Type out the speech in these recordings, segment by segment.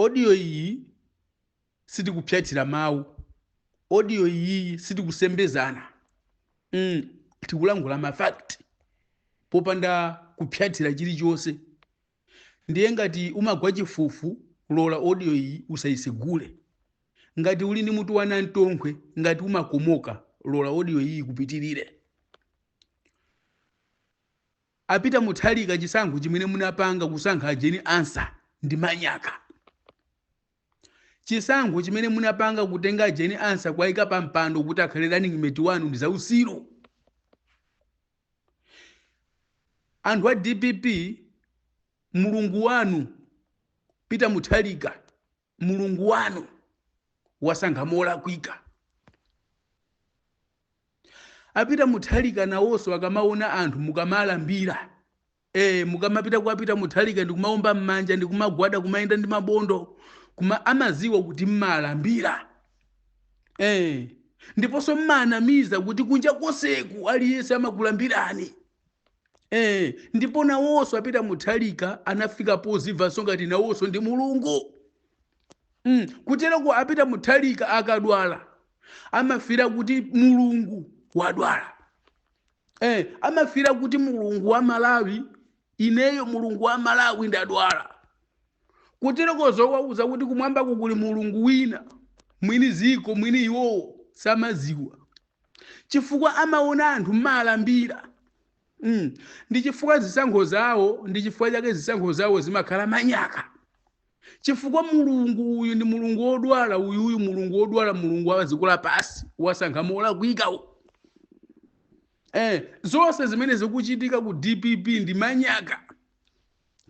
Audio iyi sitikupyathira mawu, audio iyi sitikusembezana, tikulankhula mafacts popanda kupyathira chilichonse. Ndiye ngati umagwa chifufu, lola audio iyi usayisegule. Ngati uli ndi mutu wa namtonkhwe, ngati umakomoka, lola audio iyi kupitirire. A Peter Mutharika, chisankho chimene munapanga kusankha a Jane Ansah ndi manyaka. Chisankho chimene munapanga kutenga a Jane Ansah kuwayika pa mpando kuti akhale running mate wanu ndi zausiru. Anthu a DPP, Mulungu wanu Peter Mutharika, Mulungu wanu wasankha molakwika. A Peter Mutharika nawonso akamaona anthu mukamalambira, mukamapita kwa Peter Mutharika ndikumaomba m'manja, ndikumagwada, kumayenda ndi mabondo, kuma amaziwa kuti mmalambira, ndiponso mmanamiza kuti kunja konseku aliyense amakulambirani. Ndipo nawonso a Peter Mutharika anafika pozimvanso ngati nawonso ndi Mulungu. Kutereko a Peter Mutharika akadwala amafira kuti Mulungu wadwala, amafira kuti Mulungu wa Malawi, ineyo Mulungu wa Malawi ndadwala. Kutereko zowauza kuti kumwambako kuli Mulungu wina mwini ziko mwini iwowo samaziwa, chifukwa amaona anthu mmalambira. Ndi chifukwa zisankho zawo, ndi chifukwa chake zisankho zawo zimakhala manyaka, chifukwa Mulungu uyu ndi Mulungu wodwala uyuyu, Mulungu wodwala, Mulungu wa dziko lapansi wasankha molakwika. Zonse zimene zikuchitika ku DPP ndi manyaka.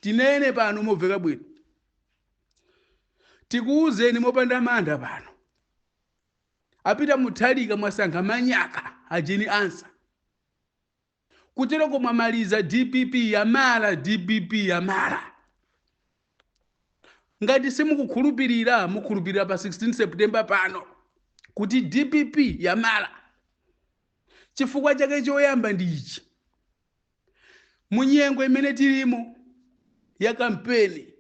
Tinene pano momveka bwino, tikuwuzeni mopanda mantha pano, a Peter Mutharika mwasankha manyaka a Jane Ansah. Kutereko mwamaliza DPP yamala, DPP yamala. Ngati simukukhulupirira, mukhulupirira pa 16 September pano kuti DPP yamala. Chifukwa chake choyamba ndi ichi: munyengo imene tilimo ya kampeni,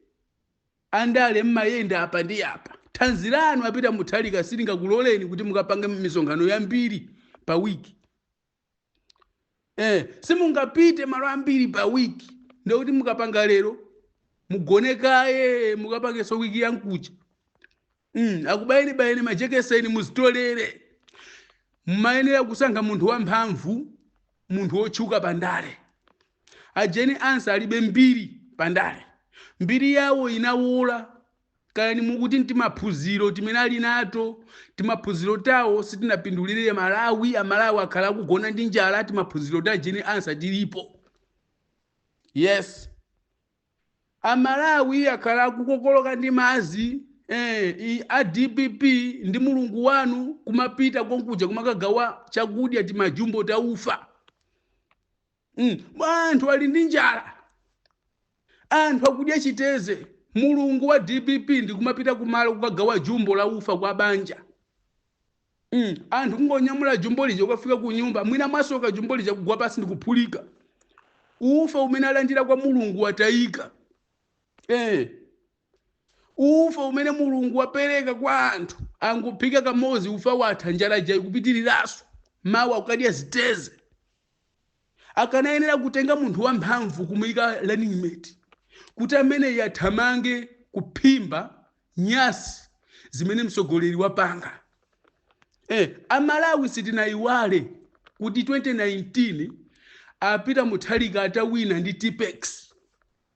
andale mmayenda apa ndi apa. Thanzi lanu a Peter Mutharika silingakuloleni kuti mukapange misonkhano yambiri pa wiki. Simungapite malo ambiri pa wiki, ndikuti mukapanga lero mugone kaye, mukapangenso wiki yankucha. Akubayeni bayeni majekeseni muzitolere. Mumayenera kusankha munthu wamphamvu, munthu wotchuka pandale. A Jane Ansah alibe mbiri pandale, mbiri yawo inawola. Kaya mukuti timaphunziro timene ali nato, timaphunziro tawo sitinapindulire Malawi. Amalawi akhala akugona ndi njala, timaphunziro ta Jane Ansah tilipo. Yes, Amalawi akhala akukokoloka ndi mazi. A DPP ndi Mulungu wanu kumapita konkuja kumakagawa chakudya, timajumbo taufa. Anthu ali ndi njala, anthu akudya chiteze. Mulungu wa DPP ndi kumapita kumalo kukagawa jumbo la ufa kwa banja. Anthu kungonyamula jumbo lija ukafika ku nyumba, mwina mwasoka jumbo lija kugwa pasi ndikuphulika. Ufa umene alandira kwa Mulungu watayika. Ufa umene Mulungu wapereka kwa anthu angophika kamodzi, ufa watha, njala ija ikupitiriranso, mawa ukadya ziteze. Akanayenera kutenga munthu wamphamvu kumuyika running mate kuti amene athamange kuphimba nyasi zimene mtsogoleri wapanga. Amalawi sitinayiwale kuti 2019 a Peter Mutharika atawina ndi Tipp-Ex,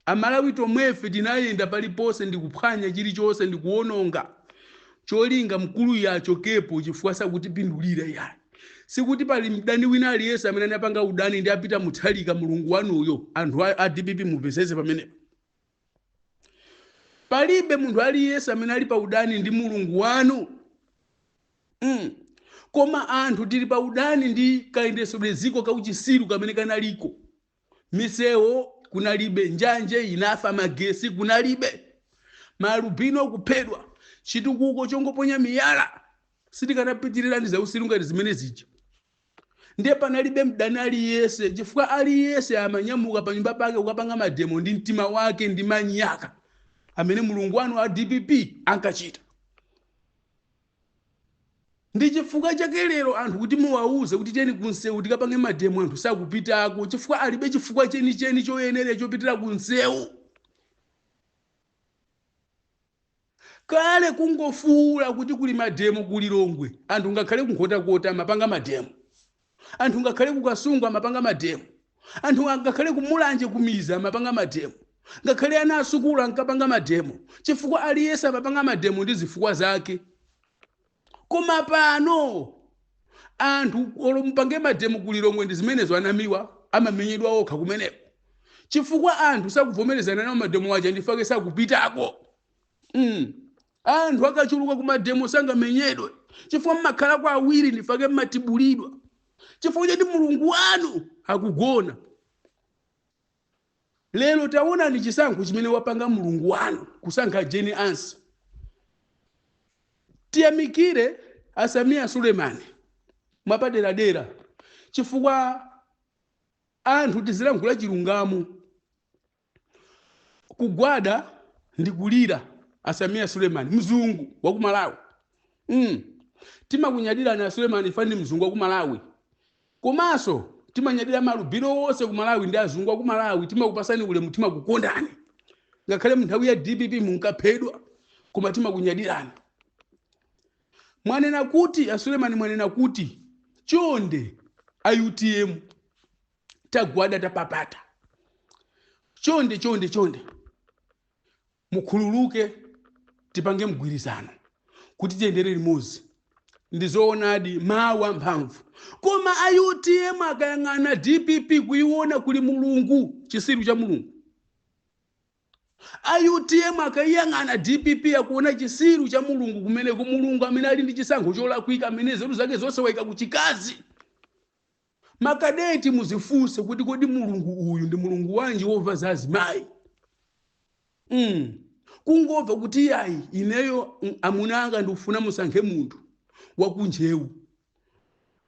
Amalawi tomwefe tinayenda paliponse ndikuphwanya chilichonse ndikuwononga, cholinga mkuluyu achokepo chifukwa sakutipindulira yayi. Sikuti pali mdani wina aliyense amene anapanga udani ndi a Peter Mutharika Mulungu wanuyo. Anthu a DPP mupesese pamenepo, palibe munthu aliyense amene ali pa udani ndi Mulungu wanu. Koma anthu tili pa udani ndi kayendesedwe ziko kauchisiru kamene kanaliko. Misewu kunalibe, njanje inafa, magesi kunalibe, maalubino kuphedwa, chitukuko chongoponya miyala. Sitikanapitirira ndi zausiru ngati zimene zija. Ndiye panalibe mdani aliyense, chifukwa aliyense amanyamuka pa nyumba pake kukapanga mademo ndi mtima wake ndi manyaka. Amene mulungu wanu a DPP ankachita. Ndi chifukwa chake lero anthu kuti muwauze kuti tiyeni kunsewu tikapange mademo, anthu sakupitako chifukwa alibe chifukwa chenicheni choyenera chopitira kunsewu. Kale kungofuula kuti kuli mademo ku Lilongwe, anthu ngakhale ku Nkhotakota amapanga mademo, anthu ngakhale ku Kasungu amapanga mademo, anthu ngakhale ku Mulanje kumiza amapanga mademo, ngakhale ana asukulu ankapanga mademo, chifukwa aliyense amapanga mademo ndi zifukwa zake. Koma pano anthu olo mupange mademo ku Lilongwe ndi zimenezo, anamiwa amamenyedwa okha kumeneko chifukwa anthu sakuvomerezana nawo mademo aja, ndifake sakupitako. Anthu akachuluka ku mademo sangamenyedwe chifukwa mmakhala kwa awiri, ndifake mmatibulidwa chifukwa choti mulungu wanu akugona. Lero taonani chisankho chimene wapanga mulungu wanu, kusankha Jane Ansah. Tiyamikire a Sameer Suleman mwapaderadera chifukwa anthu tizilankhula chilungamo. Kugwada ndi kulira a Sameer Suleman, mzungu wa ku Malawi. Timakunyadirani a Suleman, ife ndi mzungu wa ku Malawi, komanso timanyadira malubino onse ku Malawi ndi azungu aku Malawi. Timakupasani ulemu, timakukondani. Ngakhale munthawi ya DPP munkaphedwa, koma timakunyadirani. Mwanena kuti a Sulemani, mwanena kuti chonde a UTM, tagwada tapapata, chonde chonde chonde mukhululuke, tipange mgwirizano kuti tiyendere limodzi. Ndizoonadi, mawu amphamvu. Koma a UTM akayang'ana DPP kuiona kuli mulungu, chisiru cha mulungu. A UTM akayiyang'ana DPP akuona chisiru cha mulungu kumeneko, mulungu amene ali ndi chisankho cholakwika, amene nzeru zake zonse wayika kuchikazi. Makadeti muzifunse kuti kodi mulungu uyu ndi mulungu wanji womva za azimayi? Kungomva kuti yayi, ineyo amuna anga ndikufuna musankhe munthu wakunjewu,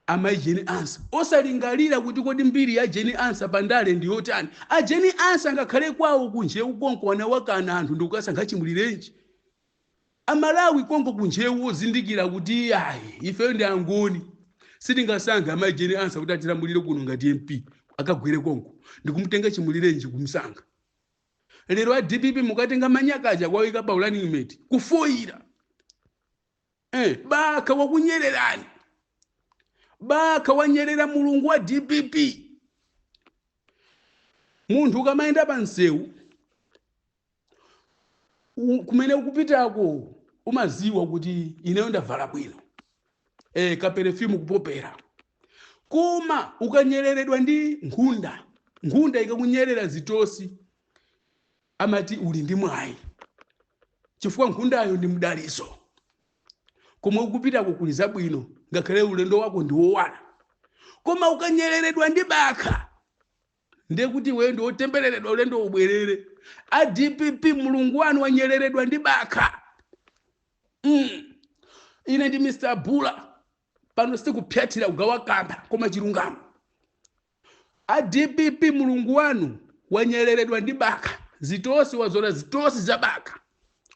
amayi Jane Ansah, osalingalira kuti kodi mbiri ya Jane Ansah pandale ndi yotani. A Jane Ansah ngakhale kwawo kunjewu konko wanawakana anthu ndikukasankha Chimulirenji. Amalawi konko kunjewu ozindikira kuti ayi, ifeyo ndi angoni, sitingasankhe amayi Jane Ansah kuti atilamulire kuno ngati MP, akagwere konko ndikumutenga Chimulirenji kumsankha. Lero a DPP mukatenga manyakaja kwawika pa running mate, kufoyira. Baka wakunyererani, baka wanyerera mulungu wa DPP. Munthu ukamayenda pa msewu, kumene ukupitako umaziwa kuti ineyo ndavala bwino, ka perfume kupopera. Koma ukanyereredwa ndi nkhunda, nkhunda ikakunyerera zitosi, amati uli ndi mwayi chifukwa nkhundayo ndi mdaliso. Komwe ukupitako kuli zabwino, ngakhale ulendo wako ndi wowala. Koma ukanyereredwa ndi bakha, ndiye kuti iweyo ndi wotembereredwa, ulendo ubwerere. A DPP, mulungu wanu wanyereredwa ndi bakha. Ine ndi Mr Bula pano, sitikupyathira kugawa kamba, koma chilungamo. A DPP, mulungu wanu wanyereredwa ndi bakha, zitosi wazola, zitosi za bakha.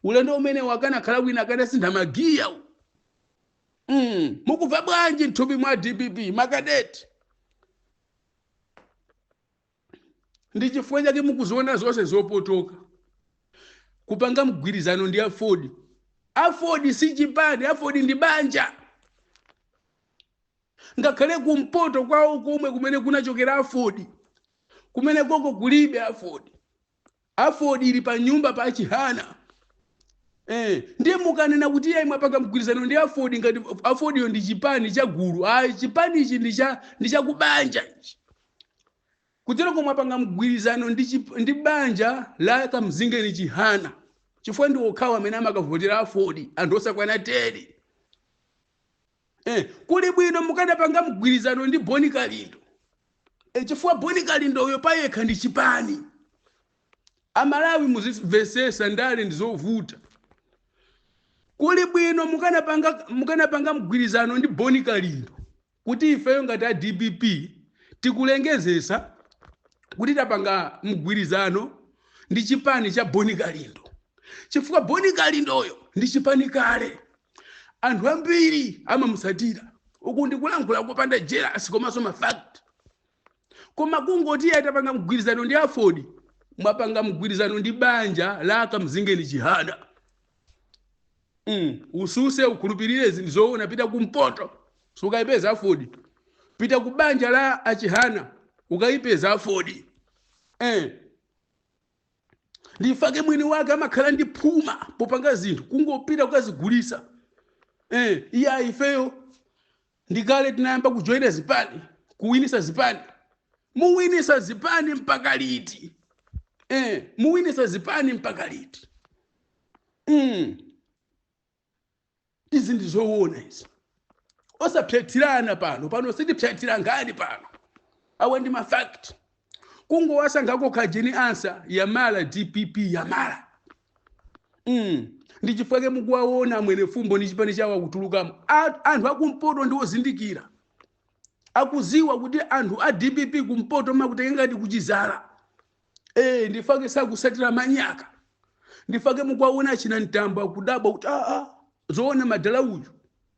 Ulendo umene wakanakhala wina akanasintha magiya. Mukubva bwanji mthupi mwa DPP, makadeti? Ndi chifukwa chake mukuziona zonse zopotoka. Kupanga mgwirizano ndi AFORD. AFORD si chipani, AFORD ndi banja. Ngakhale kumpoto kwawo komwe kumene kunachokera AFORD, kumene koko kulibe AFORD. AFORD ili pa nyumba pa Chihana. Ndiye mukanena kuti iye mwapanga mgwirizano ndi AFORD, ngati AFORD yo ndi chipani cha gulu, ayi, chipani ichi ndi cha kubanja ichi. Kutereko mwapanga mgwirizano ndi banja la Kamzingeni Chihana, chifukwa ndi okhawo amene amakavotera AFORD, anthu osakwana 10. Kuli bwino mukanapanga mgwirizano ndi Boni Kalindo, chifukwa Boni Kalindo uyo payekha ndi chipani. Amalawi muzimvesesa, ndale ndi zovuta. Kuli bwino mukanapanga mgwirizano ndi Boni Kalindo kuti ifeyo ngati a DPP tikulengezesa kuti tapanga mgwirizano ndi chipani cha Boni Kalindo. Chifukwa Boni Kalindoyo ndi chipani kale, anthu ambiri amamusatira. Uku ndikulankhula kopanda jealous komanso ma fact. Koma kungoti atapanga mgwirizano ndi AFORD, mwapanga mgwirizano ndi banja la Kamzingeni Chihana. Ususe ukhulupirire zinthu zoona. Pita kumpoto, sukayipeza AFORD. Pita ku banja la Achihana, ukayipeza AFORD. Ndifake mwini wake amakhala ndi phuma popanga zinthu, kungopita kukazigulisa. Iya, ifeyo ndikale tinayamba kujoyina zipani, kuwinisa zipani. Muwinisa zipani mpaka liti? Muwinisa zipani mpaka liti? Izi ndi zoona izi, osapyatirana pano. Pano sitipyatira nkhani pano, awa ndi ma fact. Kungowasankhako a Jane Ansah, yamala DPP, yamala. Ndi chifukwa mukuwaona mwene fumbo ndi chipani chawo akutulukamo. Anthu akumpoto ndi ozindikira, akuziwa kuti anthu a DPP kumpoto makutenga ngati kuchizala. Ndifake sakusatira manyaka. Ndifake mukuwaona achina Mtambo akudabwa kuti, aa, zoona madala uyu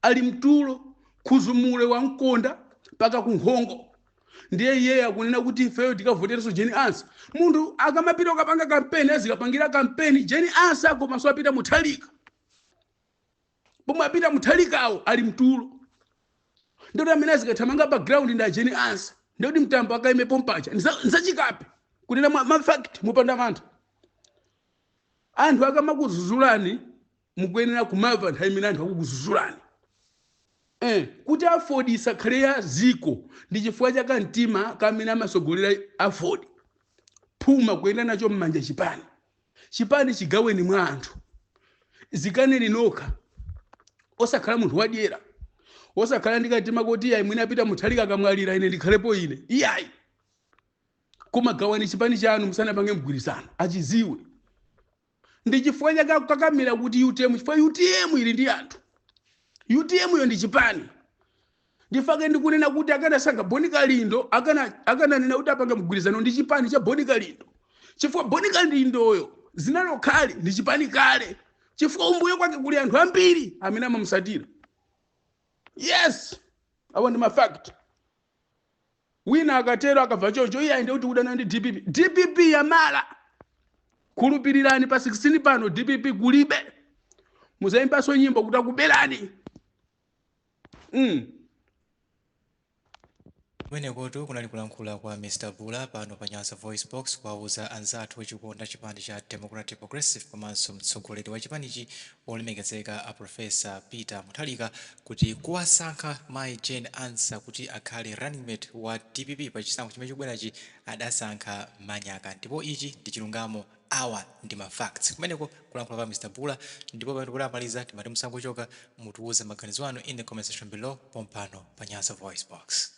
ali mtulo, khuzumule wamkonda paka kunkhongo. Ndiye iye akunena kuti ifeyo tikavoterenso Jane Ansah. Munthu akamapita ukapanga kampeni, azikapangira kampeni Jane Ansah komanso apita Muthalika. Pomwe apita Muthalikawo ali mtulo, ndikuti amene azikathamanga pa ground ndi a Jane Ansah. Ndikuti Mtambo akaimepo mpacha nzachikape. Kunena ma fact mupanda mantha, anthu akamakuzuzulani mukuyenera kumamva nthawi imene anthu akukuzuzulani. Kuti AFORD isakhale ya ziko ndi chifukwa cha kamtima kamene amasogolera AFORD, phuma kuyenda nacho mmanja chipani. Chipani chigaweni mwa anthu, zikaneni nokha, osakhala munthu wadyera, osakhala ndi katima kuti iyayi, mwina apita Muthalika akamwalira ine ndikhalepo ine. Iyayi, koma gawani chipani chanu musanapange mgwirizano, achiziwe. Ndi chifukwa chake akukakamira kuti UTM, chifukwa UTM ili ndi anthu. UTM yo ndi chipani. Ndifake ndikunena kuti akanasankha Boni Kalindo, akananena kuti apanga mgwirizano ndi chipani cha Boni Kalindo, chifukwa Boni Kalindoyo zinalo khale ndi chipani kale, chifukwa umbuyo kwake kuli anthu ambiri amene amamusatira. Yes, awa ndi ma fact. Wina akatero, akamva choncho, iye ayende kuti kudana ndi DPP. DPP yamala, khulupirirani. Pa 16 pano DPP kulibe, muzayimbanso nyimbo kuti akuberani. Kumenekotu kunali kulankhula kwa Mr Bula pano pa Nyasa Voice Box, kuwauza anzathu ochikonda chipani cha Democratic Progressive komanso mtsogoleri wa chipanichi olemekezeka a Professor Peter Mutharika kuti kuwasankha Mayi Jane Ansah kuti akhale running mate wa DPP pa chisankho chimene chikubwerachi, adasankha manyaka, ndipo ichi ndi chilungamo. Awa ndi ma facts. Kumeneko kulankhula kwa Mr Bula. Ndipo pamene kuti amaliza, timati musangochoka, mutiuze maganizo anu in the comment section below pompano pa Nyasa Voice Box.